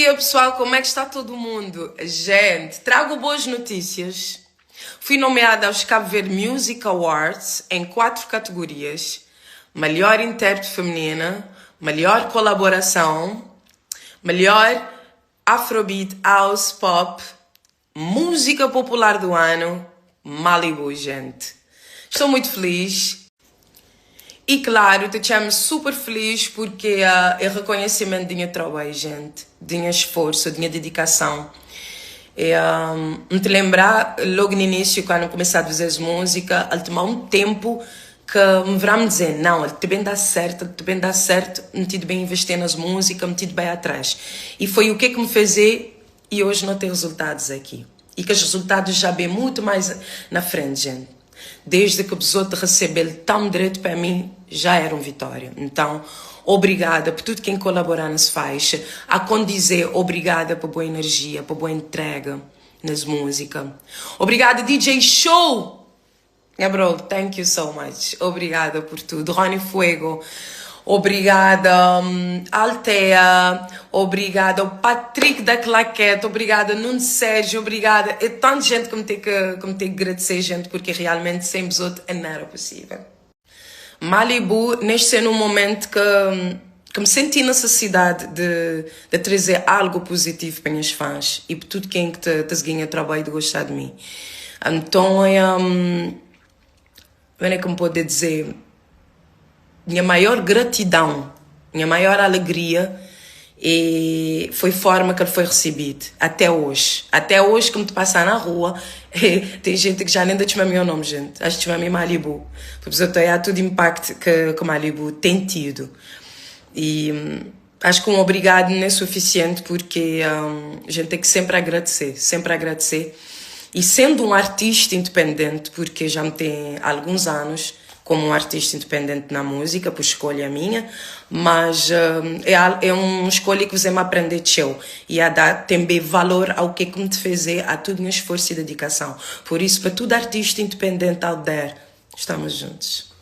dia, pessoal, como é que está todo mundo? Gente, trago boas notícias. Fui nomeada aos Cabo Verde Music Awards em quatro categorias: Melhor Intérprete Feminina, Melhor Colaboração, Melhor Afrobeat House Pop, Música Popular do Ano, Malibu, gente. Estou muito feliz. E claro, te chamo super feliz porque é reconhecimento do meu trabalho, gente, do meu esforço, da minha dedicação. E, me te lembrar, logo no início, quando comecei a fazer música, ele tomou um tempo que me verá me dizer, não, ele te bem dá certo, ele te bem dá certo, me te bem investir nas músicas, me te bem atrás. E foi o que que me fez e hoje não tem resultados aqui. E que os resultados já bem muito mais na frente, gente. Desde que os outros receber tão direito para mim, já era uma vitória. Então, obrigada por tudo quem colaborar nessa faixa. A condizer, obrigada por boa energia, por boa entrega nas músicas. Obrigada, DJ Show! Gabriel, thank you so much. Obrigada por tudo. Rony Fuego, obrigada. Altea, obrigada. O Patrick da Claquete, obrigada. Nuno Sérgio, obrigada. É tanta gente que me tem que, que me tem que agradecer, gente, porque realmente sem os outros não era possível. Malibu, neste é um momento que me senti necessidade de trazer algo positivo para meus fãs e para tudo quem que te ganha trabalho de gostar de mim. Então, é, como é que me pode dizer? Minha maior gratidão, minha maior alegria e foi a forma que ele foi recebido até hoje. Até hoje, que me te passar na rua, tem gente que já nem chama meu nome, gente. Acho que chama Malibu. Porque eu tenho todo o impacto que Malibu tem tido. E acho que um obrigado não é suficiente porque a gente tem que sempre agradecer, sempre agradecer. E sendo um artista independente, porque já me tem alguns anos como um artista independente na música, por escolha minha, mas é uma escolha que você me aprender de eu e a dar também valor ao que que me te fez a todo o meu esforço e dedicação. Por isso, para todo artista independente out there, estamos juntos.